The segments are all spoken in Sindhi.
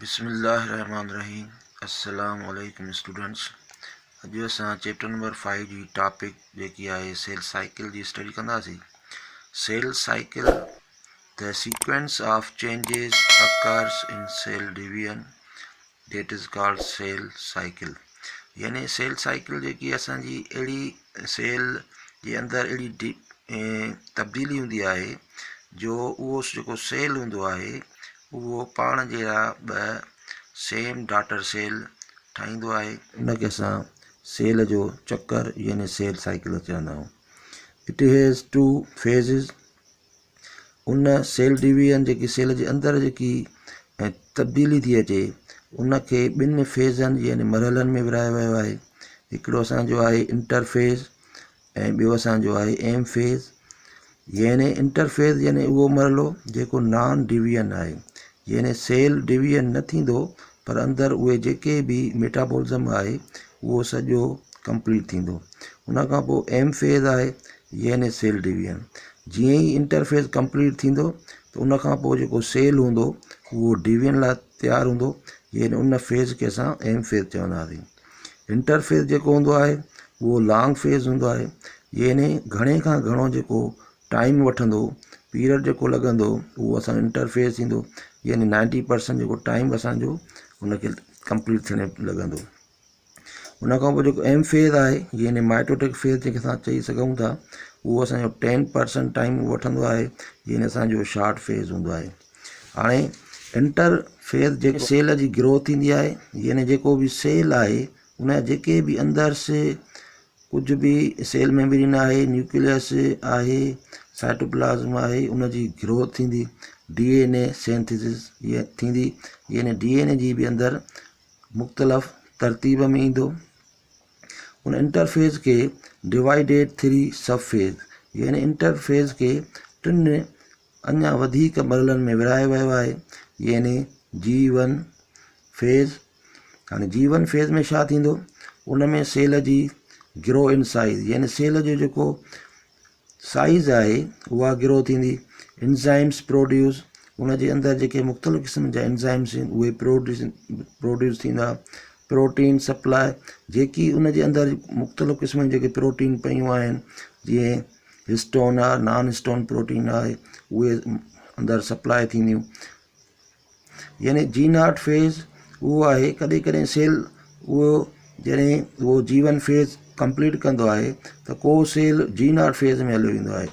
بسم الله الرحمن الرحيم السلام عليڪم اسٽوڊنٽس اڄ اسان چيپٽر نمبر 5 جي ٽاپڪ جيڪي آهي سيل سائيڪل جي اسٽڊي ڪنداسين. Cell cycle, the sequence of changes occurs in cell division that is called cell cycle. يعني سيل سائيڪل جيڪي اسان جي اهڙي سيل جي اندر اهڙي تبديلي هوندي آهي جو اهو جيڪو سيل هوندو آهي اهو پاڻ جهڙا ٻه سيم ڊاٽر سيل ٺاهيندو آهي. ان کي اسان سيل جو چڪر يعني سيل سائيڪل چوندا آهيون. It has two phases. In cell division جيڪي سيل جي اندر جيڪي تبديلي ٿي اچي ان کي ٻن فيزن يعني مرحلن ۾ ورهايو ويو آهي. هڪڙو اسان جو آهي انٽر فيز ۽ ٻيو اسان جو آهي ايم فيز. يعني انٽر فيز يعني اهو مرحلو جيڪو نان ڊويزن آهي، يعني سيل ڊويزن نه ٿيندو پر اندر اهي جيڪي به ميٽابولزم آهي اهو سڄو ڪمپليٽ ٿيندو. ان کان پوء ايم فيز آهي يعني سيل ڊويزن. جيئن ئي انٽر فيز ڪمپليٽ ٿيندو ته ان کان پوء جيڪو سيل هوندو اهو ڊويزن لاء تيار هوندو، يعني ان فيز کي اسان ايم فيز چونداسين. انٽر فيز جيڪو هوندو آهي اهو لانگ فيز هوندو آهي، يعني گهڻي کان گهڻو جيڪو ٽائيم وٺندو پيريڊ جيڪو لڳندو اهو اسان جو انٽر فيز ٿيندو، يعني نائنٽي پرسنٽ جيڪو ٽائيم اسانجو ان کي ڪمپليٽ ٿيڻ ۾ لڳندو. ان کان پوء جيڪو ايم فيز آهي يعني مائٽوٽڪ فيز جنهن کي اسان چئي سگهون ٿا اهو اسانجو ٽين پرسنٽ ٽائيم وٺندو آهي، يعني اسانجو شارٽ فيز هوندو آهي. هاڻي انٽر فيز جيڪو سيل جي گروٿ ٿيندي آهي، يعني جيڪو به سيل آهي ان جا جيڪي به اندر سي ڪجهه به سيل ميمبرين آهي، نيوڪليس آهي، سائٽوپلازم آهي، ان جي گروٿ ٿيندي، ڊي اين اي سينٿيسز ٿيندي، يعني ڊي اين اي جي به اندر مختلف ترتيب ۾ ايندو. ان انٽر فيز کي ڊوائيڊيڊ ٿري سب فيز، يعني انٽر فيز کي ٽن اڃا وڌيڪ مرحلن ۾ ورهايو ويو آهي، يعني جي ون فيز. هاڻي جي ون فيز ۾ ڇا ٿيندو؟ ان ۾ سيل جي گرو ان سائيز، يعني سيل جو جيڪو سائيز آهي اها گرو ٿيندي. انزائمس پروڊيوس، ان جي اندر جيڪي مختلف قسم جا انزائمس آهن اهي پروڊيوس ٿيندا. پروٽين سپلاء، جيڪي ان جي اندر مختلف قسم جون جيڪي پروٽين پيون آهن، جيئن هسٽون آهي، نان هسٽون پروٽين آهي، اهي اندر سپلاء ٿينديون. يعني جي not phase اهو آهي ڪڏهن ڪڏهن سيل اهو جڏهن اهو جي ون فيز ڪمپليٽ ڪندو آهي ته ڪو سيل جي not phase ۾ هليو ويندو آهي،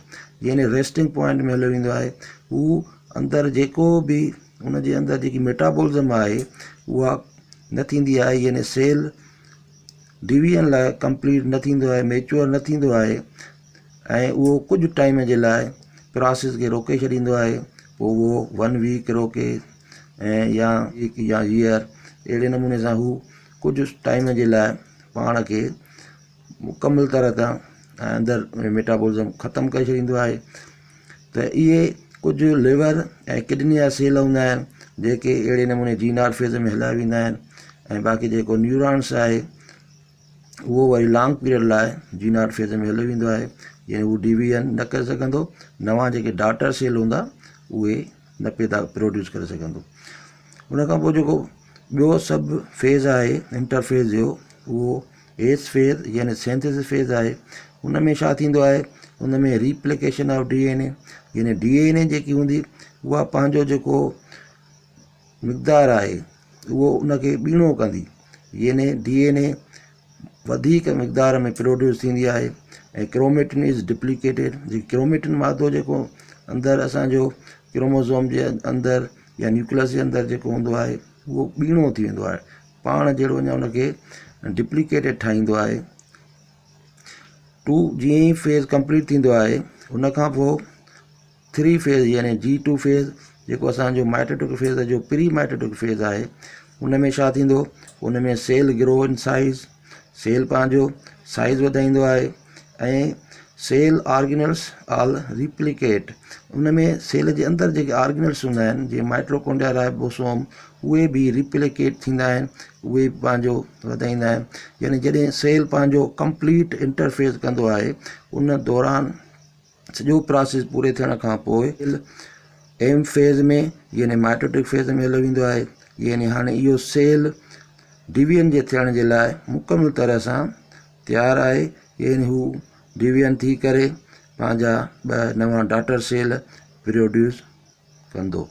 يعني ريسٽنگ پوائنٽ ۾ هليو ويندو آهي. هو اندر جيڪو به ان جي اندر جيڪي ميٽابولزم آهي اها نه ٿيندي آهي، يعني سيل ڊويزن لاء ڪمپليٽ نه ٿيندو آهي، ميچوئر نه ٿيندو آهي ۽ اهو ڪجهه ٽائيم جي لاء پراسيس کي روڪي ڇڏيندو آهي. پوء اهو ون ويڪ روڪي ۽ يا ويڪ يا ييئر، اهڙي نموني سان هو ڪجهه ٽائيم جي لاء پاڻ کي مڪمل طرح سان اندر ميٽابولزم ختم ڪري ڇڏيندو آهي. ته اهي ڪجهه ليور ۽ ڪڊني جا سيل هوندا آهن جيڪي اهڙي نموني جي not phase ۾ هلايا ويندا آهن ۽ باقي جيڪو نيورانس آهي اهو وري لانگ پيريڊ لاء جي not phase ۾ هليو ويندو آهي، يعني هو ڊويزن نه ڪري سگهندو، نوان جيڪي ڊاٽر سيل هوندا اهي نه پيدا پروڊيوس ڪري سگهندو. ان کان پوء جيڪو ٻيو سب فيز آهي انٽر فيز جو اهو ايس فيز يعني سينٿيسس فيز آهي. ان ۾ ڇا ٿيندو آهي؟ ان ۾ ريپليڪيشن آف ڊي اين اي، يعني ڊي اين اي جيڪي هوندي اها پنهنجو جيڪو مقدار آهي اهو ان کي ٻيڻو ڪندي، يعني ڊي اين اي وڌيڪ مقدار ۾ پروڊيوس ٿيندي آهي ۽ ڪروميٽن از ڊپليڪيٽيڊ. جيڪي ڪروميٽن مادو جيڪو اندر اسانجو ڪروموزوم جي اندر يا نيوڪلس جي اندر جيڪو هوندو آهي اهو ٻيڻو ٿي ويندو آهي، پاڻ جهڙو اڃا ان کي ڊپليڪيٽيڊ ٺاهيندو آهي. ٽو جيئن ئي فيز ڪمپليٽ ٿيندو آهي ان کان پوء ٿري فيز يعني جي ٽو فيز جيڪو اسانجو مائٽوٽڪ فيز جو پري مائٽوٽڪ فيز آهي ان ۾ ڇا ٿيندو؟ ان ۾ سيل گرو ان سائيز، سيل پنهنجو سائيز وڌائيندو آهي ۽ سيل آرگنلس آل ريپليڪيٽ، ان ۾ سيل جي اندر جيڪي آرگنلس هوندا آهن جيئن مائٽوڪونڊريا، رائبوسوم، اهي به ريپليڪيٽ ٿيندا آهن، اهي به پنهنجو وڌائيندا آهن. يعني جڏهن سيل پنهنجو ڪمپليٽ انٽرفيز ڪندو آهي ان دوران سڄو پراسيس پوري ٿيڻ کان پوء ايم فيز ۾ يعني مائٽوٽڪ فيز ۾ هليو ويندو آهي. يعني هاڻي اهو سيل ڊويزن جي ٿيڻ جي لاء مڪمل طرح سان تيار آهي، يعني هو ڊويزن ٿي ڪري پنهنجا ٻه نوان ڊاٽر سيل پروڊيوس ڪندو.